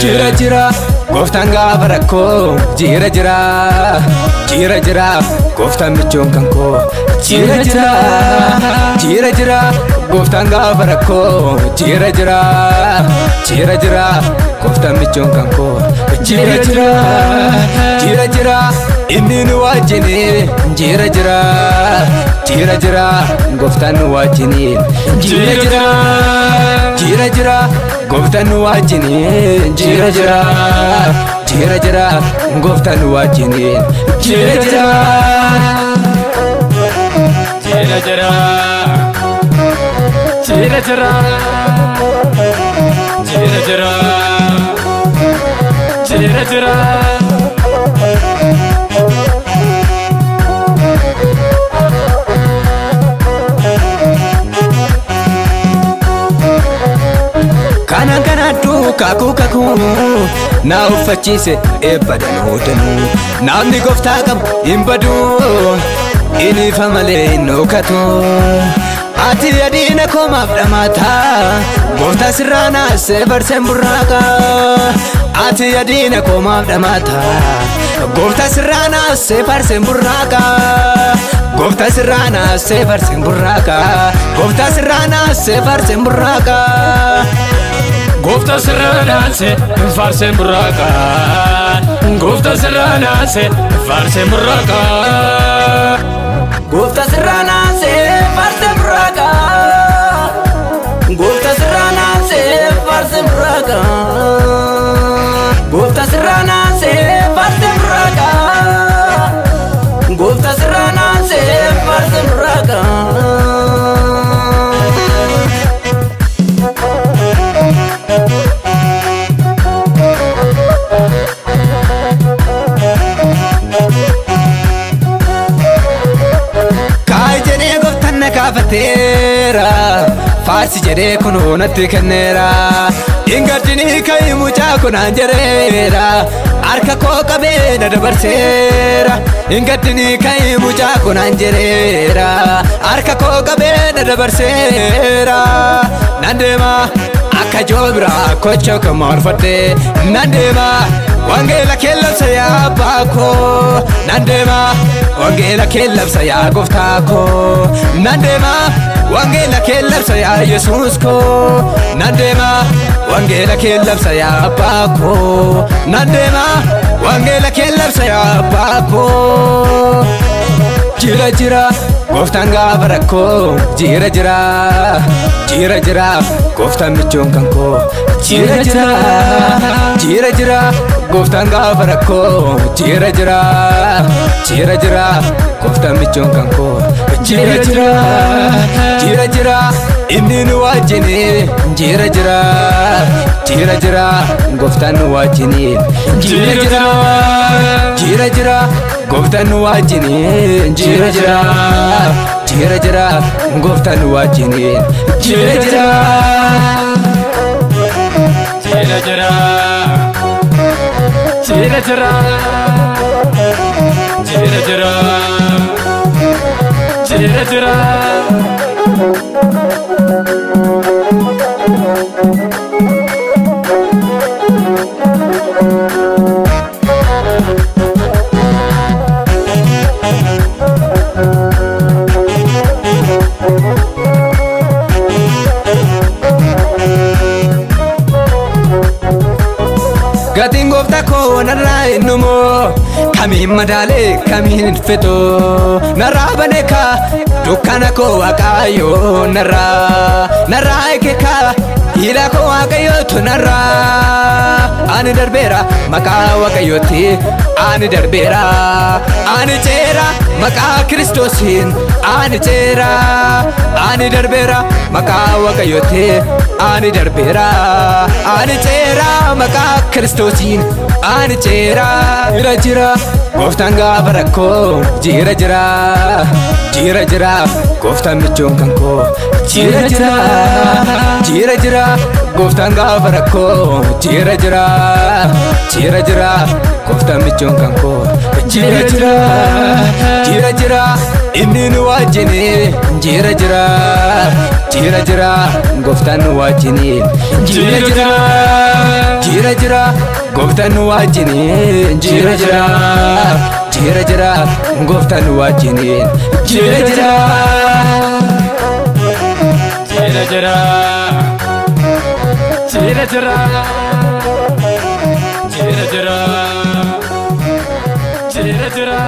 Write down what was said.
Jira jira gooftaan gaafa rakkoo jira jira jira jira gooftaan michoon kan koo jira jira jira jira gooftaan gaafa rakkoo jira jira jira jira gooftaan michoon kan koo jira jira jira jira inni nu wajjini jira jira jira jira gooftaan nu wajjini jira jira jira jira gooftaan nu wajjini jira jira jira jira gooftaan nu wajjini jira jira jira jira jira jira jira jira jira jira. Kana kanadhu kakuu kakuu na uffachiise eebba danuu danuu namni gooftaa qabu hin baduu inni ifa malee hin dhokatu ati adiina koomaaf dhamaata gooftaa sirraa naasee barseen burraaqa ati adiina koomaaf dhamaata gooftaa sirraa naasee barseen burraaqa gooftaa sirraa naasee barseen burraaqa gooftaa sirraa naasee barseen burraaqa. Gooftaa sirraa naasee faarseen burraaqa. Gooftaa sirraa naasee faarseen burraaqa. Gooftaa sirraa naasee faarseen burraaqa. Gooftaa sirraa naasee faarseen burraaqa. Gooftaa sirraa naasee faarseen burraaqa. Gooftaa sirraa naasee faarseen burraaqa. Kaafateera faarsi jedhee kunoo natti kenneera hingaddinii ka'ii mucaa kunaan jedheera harka koo qabee na dabarseera hingaddinii ka'ii mucaa kunaan jedheera harka koo qabee na dabarseera nan deema akka joobira kochoo kan morfadhee nan deema wangeela kee labsa yaa abbaa koo nan deema wangeela kee labsa yaa gooftaa koo nan deema wangeela kee labsa yaa Yesuus koo nan deema wangeela kee labsa yaa abbaa koo nan deema wangeela kee labsa yaa abbaa koo. Jira jira gooftaan gaafa rakkoo jira jira jira jira gooftaan michoon kan koo jira jira jira jira gooftaan gaafa rakkoo jira jira jira jira gooftaan michoon kan koo jira jira jira jira inni nu wajjini jira jira jira jira gooftaan nu wajjini jira jira jira jira gooftaan nu wajjini jira jira jira jira gooftaan nu wajjini jira jira jira jira jira jira jira jira jira jira. Gatiin gooftaa koo narraa hin dhumu kamiin madaalee kamiin hin fitu narraa banee kaa dukkana koo waaqayyoo narraa narraa eege kaa hidha koo waaqayyootu narraa ani darbeera maqaa waaqayyootti ani darbeera ani ceera maqaa Kiristoosiin ani ceera ani darbeera maqaa waaqayyootti ani darbeera ani ceera maqaa Kiristoosiin Ani ceera jira jira gooftaan gaafa rakkoo jira jira jira jira gooftaan michoon kan koo jira jira jira jira gooftaan gaafa rakkoo jira jira jira jira gooftaan michoon kan koo jira jira jira jira inni nu wajjini jira jira jira jira gooftaan nu wajjini jira jira jira jira gooftaan nu wajjini jira jira jira jira gooftaan nu wajjini jira jira jira jira jira jira jira jira jira jira.